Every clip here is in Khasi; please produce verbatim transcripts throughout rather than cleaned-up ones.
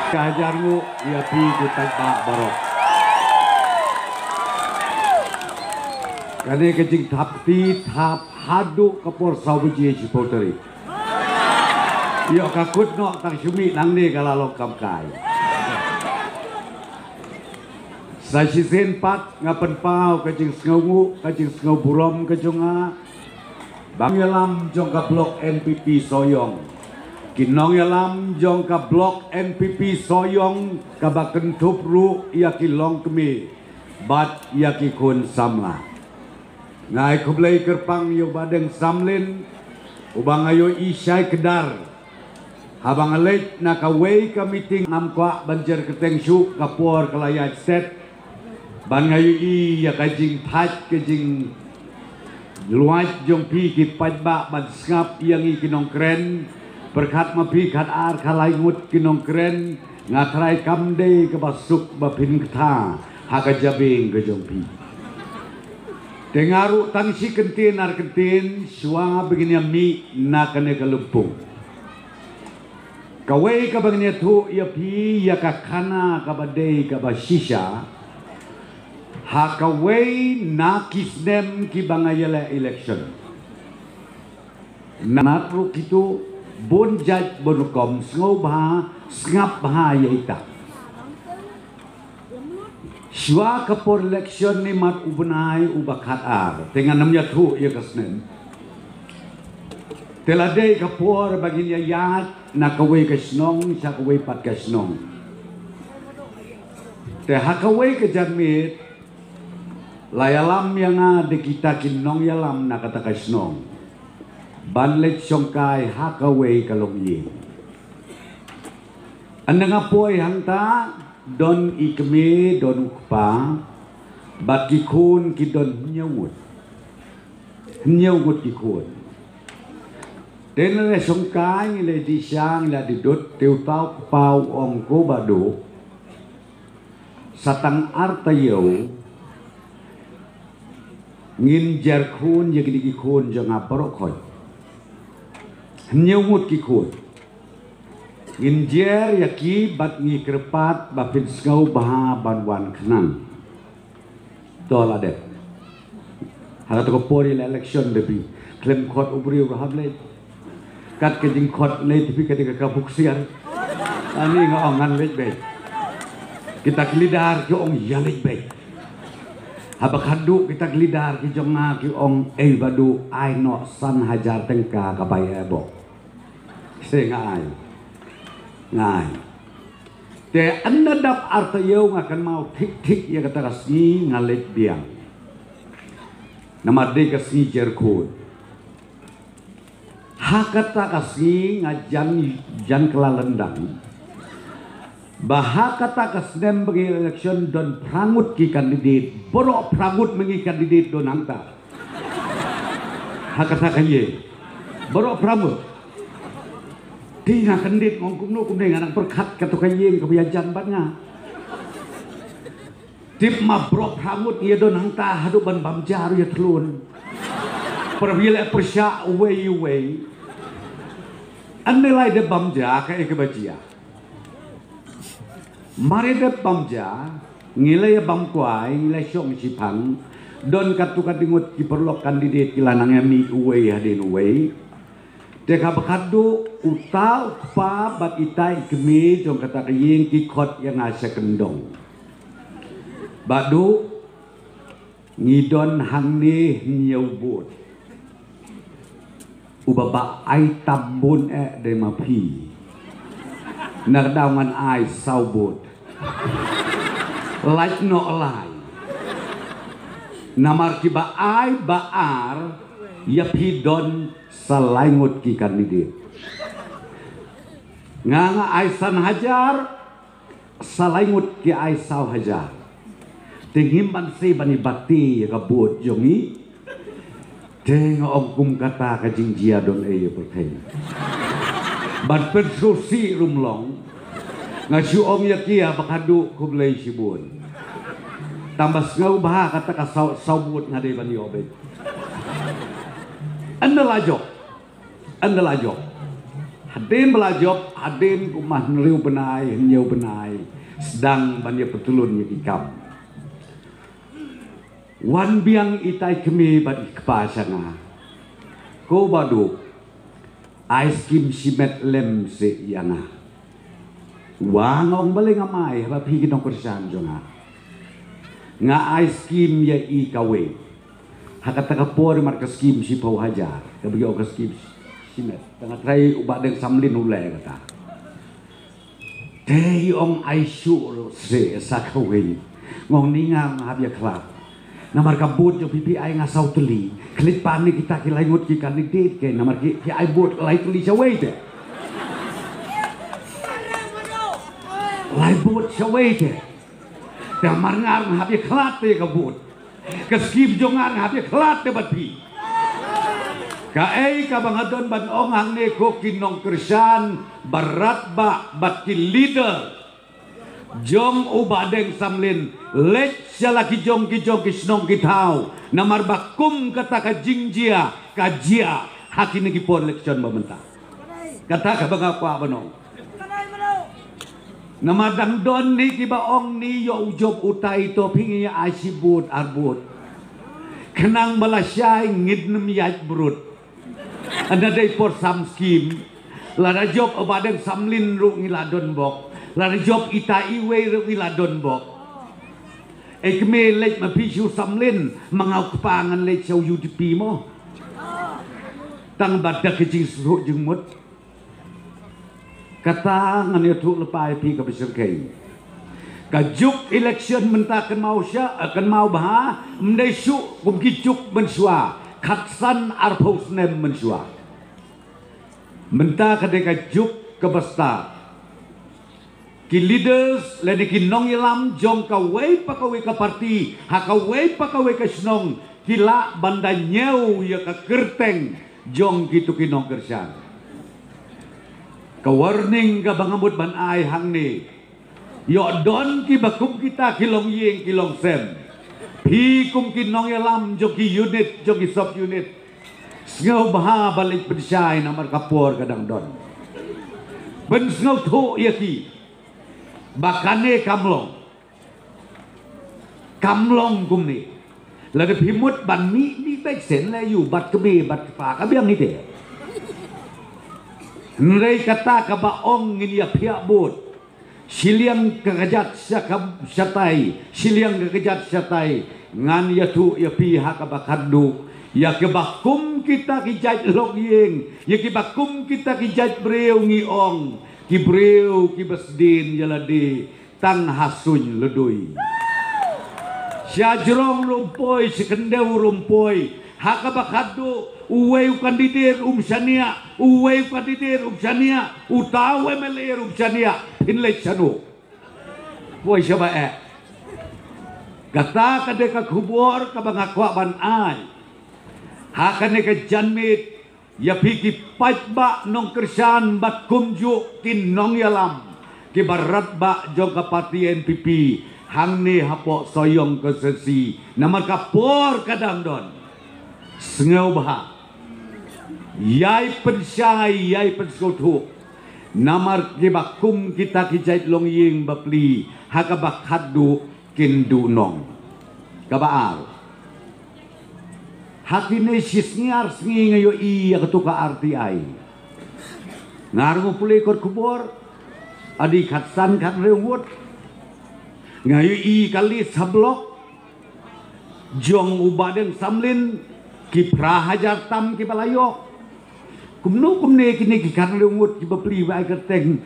Ka hajar nguh ïa phi ki paidbah baroh. Kane ka jingthap kti thap haduh ka por saw baje shiphew tarik. Ïoh ka kut noh tang shu mih nangne ka la long kam kai. Sa shisien pat nga pynpaw ka jingsngewnguh ka jingsngewburom ka jong nga. Ba nongïalam jong ka block N P P Sohiong, ki nongïalam jong ka block N P P Sohiong kaba kynthup ruh ïa ki longkmie bad ïa ki khun samla. Nga ai khublei kyrpang ïa u Bah Deng Samlin, uba nga ïohi shai kdar. Haba nga leit na kawei ka meeting ngam kwah ban jer kyrteng shuh, ka por ka la ïaid stet. Ban nga ïohi ïa ka jingthait ka jingluid jong phi ki paidbah ban sngap ïa ngi ki nongkren. Pyrkhat ma phi khat ar khat lai ngut ki nongkren, nga tharai kam dei kaba suk ba phin kta ha ka jabieng ka jong phi. Te nga ruh tang shi kyntien ar kyntien shuwa ba ngin ïa mih na kane ka lympung. Kawei kaba ngin ïathuh ïa phi ïa ka khana kaba dei kaba shisha ha kawei na ki snem kiba nga ïaleh election. Nat ruh kito bun jait bun rukom, sngewbha sngap bha ïa ita. Shuwa ka por election, imat u bnai uba khat ar, te ngan ym ïathuh ïa ka snem. Te la dei ka por ba ngin ïa ïaid na kawei ka shnong sha kawei pat ka shnong. Te ha kawei ka janmiet la ïalam ïa nga da kita ki nongïalam na kata ka shnong ban leit shongkai ha kawei ka longïing. Ynda nga poi hangta, don i kmie, don u kpa bad ki khun ki don hynñiew ngut. Hynñiew ngut ki khun. Te ngi la shongkai, ngi la dih sha, ngi la dih dud, te uta u kpa u ong, ko Bah Duh, sa tang ar taïew ngin jer khun ïa kine ki khun jong nga baroh khoit. Hynñiew ngut ki khun. Ngin jer ïa ki bad ngi kyrpad ba phin sngewbha ban wan khnang. To la dep. Ha kato ka por ïa la election da phi khlem khot u briew ruh hap leit. Kat ka jingkhot leit phi ka dei ka ka buksiar. Ani nga ong ngan leit beit. Kita ki leader ki ong ïa leit beit. Haba khadduh kita ki leader ki jong nga ki ong, ei Bah Duh, ai noh san hajar tyngka ka bai ïa bok. Te nga ai. Nga ai. Te ynda dap ar taïew nga kynmaw thik thik ïa kata ka sngi nga leit biang. Namar dei ka sngi jer khun. Ha kata ka sngi nga jan, jan kylla lyndang ba ha kata ka snem ba ngi election don phra ngut ki candidate, baroh phra ngut ma ngi candidate don hangta. Ha kata ka ïing baroh phra ngut. Te nga kyndit, nga ong kumno kumne, nga nang pyrkhat kato ka ïing kaba ïajan bad nga. Tip ma, baroh phra ngut ngi ïa don hangta, haduh ban bam ja ruh ïa thlun. Para ba ïaleh pyrshah uwei uwei. Ynda la dep bam ja, kaei kaba jia? Mar ïa dep bam ja, ngi la ïa bam kwai, ngi la shong shiphang. Don katto katne ngut ki paralok candidate ki la nang ïa mih uwei hadien uwei. Te kaba khadduh uta u kpa bad ita i kmie jong kata ka ïing ki khot ïa nga sha kyndong. Bah Duh, ngi don hangne hynñiew vote. Uba ba ai tam bun eh dei ma phi. Na ka daw ngan ai saw vote. Lait noh lai. Namar kiba ai ba ar, ïa phi don sa lai ngut ki candidate. Nga nga ai san hajar, sa lai ngut ki ai saw hajar. Te ngim banse ban ïa bati ïa ka vote jong ngi. Te nga ong kum kata ka jingjia don ei ïa pyrthei. Ban pynsngewsih ruh ym long. Nga shu ong ïa ki, ah, ba khadduh khublei shibun. Tang ba sngewbha kata ka saw, saw vote nga dei ban ïoh beit. Ynda la jop. Ynda la jop. Hadien ba la jop, hadien kumba hynriew bnai, hynñiew bnai, sdang ban ïa pyntylun ïa ki kam. Wan biang itai kmie bad i kpa sha nga. Ko Bah Duh, ai skim shimet lem seh ïa nga. Wa, nga ong, balei ngam ai, haba phi ki nongkyrshan jong nga. Nga ai skim ïa i kawei. Ha kata ka por mar ka skim shiphew hajar, kaba ki ong ka skim shimet. Tang nga trai u Bah Deng Samlin u leh kata. Te i ong ai shuh ruh seh sa kawei. Nga ong, ni nga, nga hap ïa khlad. Namar ka vote jong phi phi ai nga saw tylli. Khlem pat ni kita ki lai ngut ki candidate ke, namar ki, ki ai vote lai tylli shawei te. Lai vote shawei te. Te mar nga ruh nga hap ïa khlad te ka vote. Ka skim jong nga nga hap ïa khlad te bad phi. Kaei kaba nga don ban ong hangne, ko ki nongkyrshan, Bah Radbah bad ki leader jong u Bah Deng Samlin, leit sha la ki jong ki jong ki shnong ki thaw. Namar ba kum kata ka jingjia ka jia ha kine ki por election ba mynta. Kata kaba nga kwah ban ong. Namar dang don hi kiba ong ni ïoh u jop utai, to phi ngi ai shi vote ar vote. Khnang ba lashai ngin ym ïaid brut. Hynda dei por sam skim, lada jop u Bah Deng Samlin ruh ngi la don bok. Lada jop ita iwei ruh ngi la don bok. Ei kmie, leit ma phi sha u Samlin, ma nga u kpa ngan leit sha u U D P mo. Tang ba da ka jingsuk jingmut. Kata ngan ïathuh lypa ïa phi kaba shyrkhei. Ka juk election mynta kynmaw sha, eh, kynmaw bha, ym dei shuh kum ki juk mynshuwa, khatsan arphew snem mynshuwa. Mynta ka dei ka juk kaba stad. Ki leaders lane ki nongïalam jong kawei pa kawei ka party, ha kawei pa kawei ka shnong, ki lah ban da ñiew ïa ka kyrteng jong kito ki nongkyrshan. Ka warning kaba nga mut ban ai hangne. Ïoh don kiba kum kita ki longïing ki longsem. Phi kum ki nongïalam jong ki unit, jong ki sub unit, sngewbha ban leit pynshai namar ka por ka dang don. Pynsngewthuh ïa ki ba kane kam long. Kam long kumne. Lada phi mut ban mih, mih beit shen, leh ïa u bat kmie bat kpa ka biang hi te. Hynrei kata kaba ong ngin ïa phiah vote. Shiliang ka kjat sha ka shatai, shiliang ka kjat shatai. Ngan ïathuh ïa phi ha kaba khatduh. Ïa kiba kum kita ki jait longïing, ïa kiba kum kita ki jait briew ngi ong, ki briew kiba sdien ïa lade tang ha suiñ lydui. Sha jrong ruh ym poi, sha khyndew ruh ym poi. Ha kaba khatduh, uwei u candidate um shaniah, uwei u candidate um shaniah, uta u M L A ruh um shaniah, phin leit shano? Poi shaba eh. Kata ka dei ka khubor kaba nga kwah ban ai ha kane ka janmiet ïa phi ki paidbah nongkyrshan bad kumjuh ki nongïalam kiba radbah jong ka party N P P hangne hapoh Sohiong constituency, namar ka por ka dang don. Sngewbha ïai pynshai, ïai pynsngewthuh. Namar kiba kum kita ki jait longïing bapli ha kaba khatduh kin duh nong. Kaba ar. Ha kine shi sngi ar sngi nga ïohi ïa katu ka R T I. Nga ruh nga pule kot khubor. Adi khatsan khathynriew ngut. Nga ïohi ka list ha block jong u Bah Deng Samlin, ki phra hajar tam kiba la ïoh. Kumno kumne kine ki khathynriew ngut kiba plie ba ai kyrteng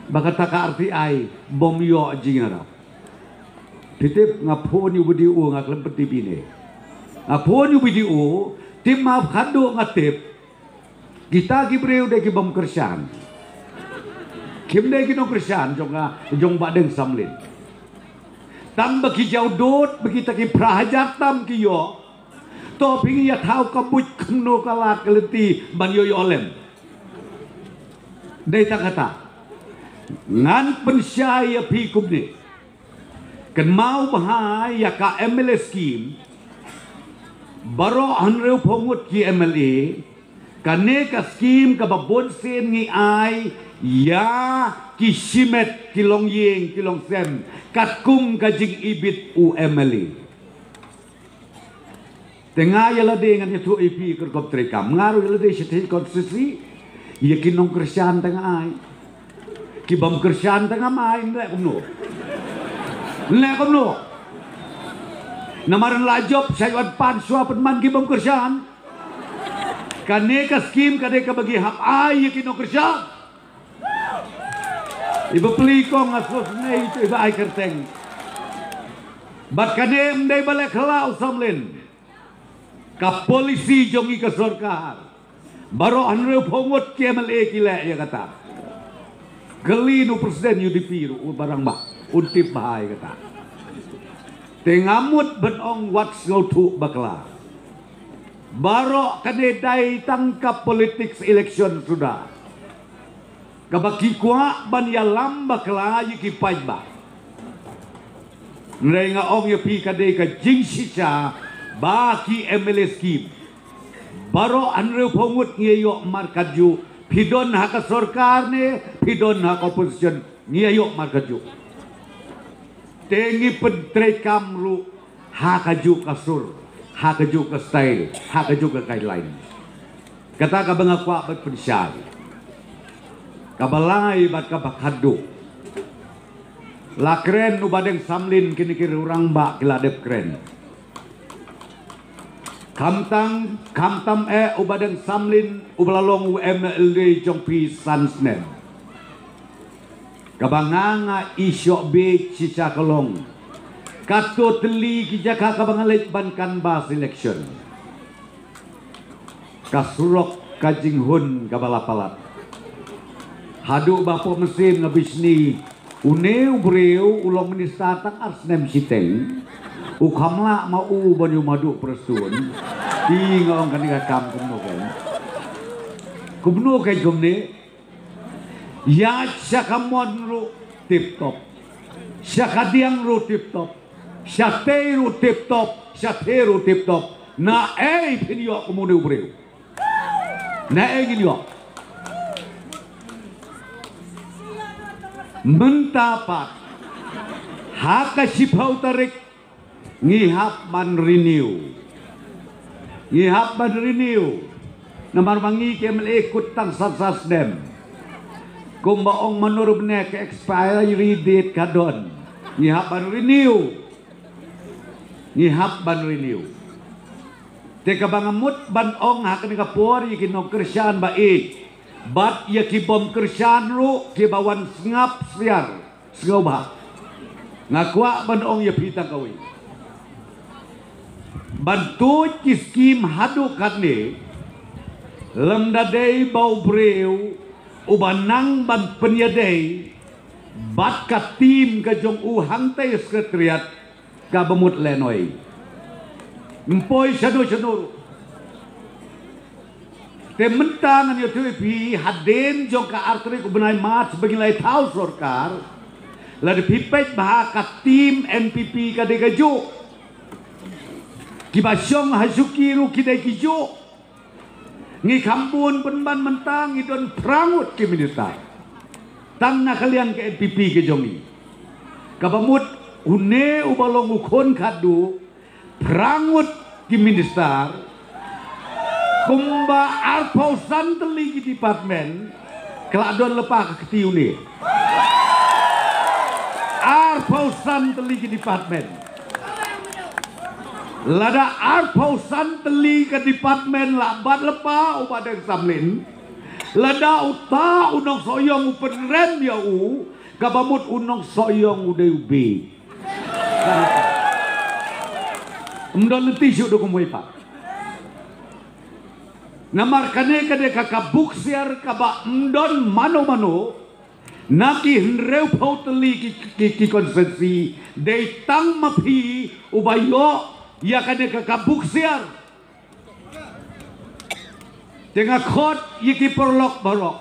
ba kata ka R T I bym ïoh jingïarap. Phi tip, nga phone ïa u B D O, nga khlem pyntip ine. Nga phone ïa u B D O, tip ma khatduh nga tip. Kita ki briew dei ki bym kyrshan. Kim dei ki nongkyrshan jong nga, jong Bah Deng Samlin. Tang ba ki jaw dud, ba kita ki phra hajar tam ki ïoh. To phi ngi ïa thaw ka buit kumno ka lad ka lynti ban ïoh ïoh lem. Dei tang kata. Ngan pynshai ïa phi kumne. Kynmaw bha ïa ka M L A scheme. Baroh hynriewphew ngut ki M L A. Kane ka skim kaba bun sien ngi ai ïa ki shimet, ki longïing, ki longsem, katkum ka jingibit u M L A. Te nga ïa lade ngan ïathuh ïa phi, ka rukom treikam, nga ruh ïa lade shatei constituency, ïa ki nongkyrshan te nga ai. Ki bym kyrshan te ngam ai, nleh kumno? Nleh kumno? Namar yn la jop, shait wan pan shuwa pynman ki bym kyrshan. Kane ka skim ka dei kaba ngi hap ai ïa ki nongkyrshan. Iba plie kong nga sngewsynei ito iba ai kyrteng. Bad kane ym dei ba leh khlaw, samlin. Ka polisi jong ngi ka sorkar, baroh hynriewphew ngut ki M L A ki leh ïa kata. Kylli u president U D P ruh, u Bah Rangbah, un tip bha ïa kata. Te nga mut ban ong wat sngewthuh bakla. Baroh kane dei tang ka politics election suda, kaba ki kwah ban ïalam bakla ïa ki paidbah. Hynrei nga ong ïa phi, ka dei ka jingshisha ba ki M L A skim, baroh hynriewphew ngut ngi ïoh markatjuh. Phi don ha ka sorkar ne phi don ha ka opposition, ngi ïoh markatjuh. Te ngi pyntreikam ruh ha kajuh ka sur, ha kajuh ka style, ha kajuh ka guideline. Kata kaba nga kwah ban pynshai. Kaba lai bad kaba khatduh, la kren u Bah Deng Samlin, kine ki rangbah ki la dep kren. Khamtam, khamtam eh u Bah Deng Samlin uba la long u M L A jong phi san snem. Kaba nga nga i shoh beit shisha ka long, katto tylli ki jaka kaba nga leit ban canvass election, ka surok ka jinghun kaba la palat. Haduh ba pok mynsiem nga bishni, une u briew u long minister tang ar snem shiteng, u kham lah ma u ban ïoh madu Prestone. Te nga ong kane ka kam kumno kein? Kumno kein kumne? Ïa sha ka mon ruh tip top, sha ka diang ruh tip top, shatei ruh tip top, shatei ruh tip top. Naei phin ïoh kum une u briew? Naei ngin ïoh? Mynta pat ha ka shiphew tarik ngi hap ban renew. Ngi hap ban renew. Namar ba ngi ki M L A kut tang san san snem. Kumba ong mano ruh, bne ka expiry date ka don. Ngi hap ban renew. Ngi hap ban renew. Te kaba nga mut ban ong ha kane ka por ïa ki nongkyrshan ba ïeit bad ïa ki bym kyrshan ruh kiba wan sngap syiar, sngewbha, nga kwah ban ong ïa phi tang kawei. Ban tuid ki skim haduh katne, lymda dei ba u briew uba nang ban pynïadei bad ka team ka jong u hangtei Secretariat, kaba mut lehnoh. Ym poi shano shano ruh. Te mynta ngan ïathuh ïa phi, hadien jong ka ar tarik u bnai March ba ngi la thaw sorkar, lada phi peit bha ka team N P P ka dei kajuh, kiba shong ha shuki ruh ki dei kijuh. Ngi kham bun pynban, mynta ngi don phra ngut ki minister tang na ka liang ka N P P ka jong ngi. Kaba mut une uba long u khun khatduh, phra ngut ki minister, kumba arphew san tylli ki department, ka la don lypa ka kti une. Arphew san tylli ki department. Lada arphew san tylli ka department la bat lypa u Bah Deng Samlin, lada uta u nongshong ïong u pynrem ïa u, kaba mut u nongshong ïong u dei u beit. Ym don lynti shuh da kumwei pat. Namar kane ka dei ka kabu ksiar kaba ym don mano mano na ki hynriewphew tylli ki, ki, ki constituency, dei tang ma phi uba ïoh ïa kane ka kabu ksiar. Te nga khot ïa ki paralok baroh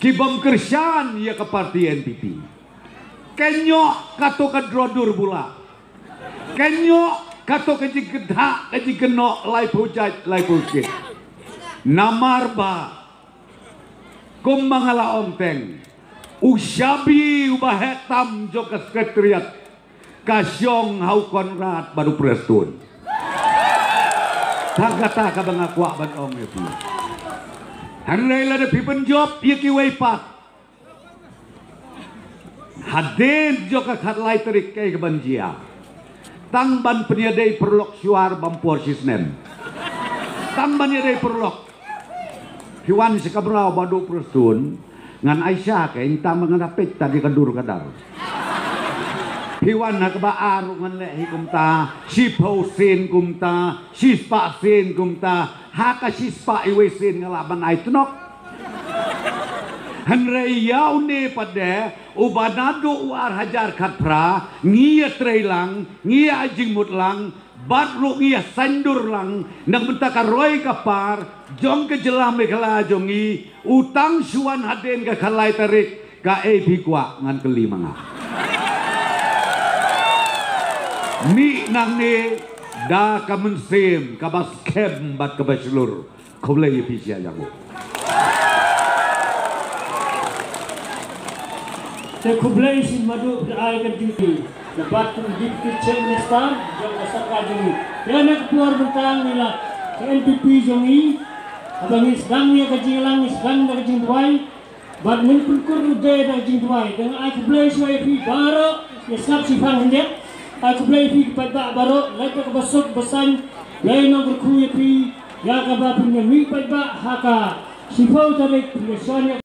ki bym kyrshan ïa ka party N P P. Kynnoh kato ka draw dur bula. Kynnoh kato ka jingkynthah, ka jingkynnoh laiphew jait, laiphew skit. Namar ba kumba nga la ong teng, u shabi uba heh tam jong ka Secretariat ka shong ha u Conrad bad u Prestone. Tang kata kaba nga kwah ban ong ïa phi. Hynrei lada phi pynjop ïa kiwei pat, hadien jong ka khatlai tarik kaei kaban jia? Tang ban pynïadei paralok shuwa bam por shisnem. Tang ban ïadei paralok. Phi wan sha ka mraw ba duk Prestone, ngan ai sha kein, tang ba ngan da peit tad ïa ka dur ka dar. Phi wan ha kaba ar ruh ngan leh hi kumta, shiphew sien kumta, shispah sien kumta, ha ka shispah iwei sien nga lah ban ai tnok. Hynrei ïa une pat de, uba naduh u ar hajar khatphra ngi ïatrei lang, ngi ïa ai jingmut lang, bad ruh ngi ïa saiñdur lang na ka bynta ka roi ka par jong ka jylla Meghalaya jong ngi. U tang shu wan hadien ka khatlai tarik, kaei phi kwah ngan kylli ma nga? Mih nangne da ka mynsiem kaba skhem bad kaba shlur. Khublei ïa phi sha ïa u. Te khublei shi madu phi ai ka duty. Na bad kum Deputy Chief Minister jong ka sorkar jong ngi. Te na ka por mynta ngi la ka N P P jong ngi, haba ngi sdang ïa ka jingïalang, ngi sdang da ka jingduwai. Bad ngin pynkur ruh de da ka jingduwai. Te nga ai khublei shuwa ïa phi baroh, ïa sngap shiphang hynrei. Ai khublei ïa phi ki paidbah baroh, lait da kaba suk ba saiñ. Blei nongkyrkhu ïa phi, ïa kaba phin ïa mih paidbah ha ka shiphew tarik phin ïa shon ïa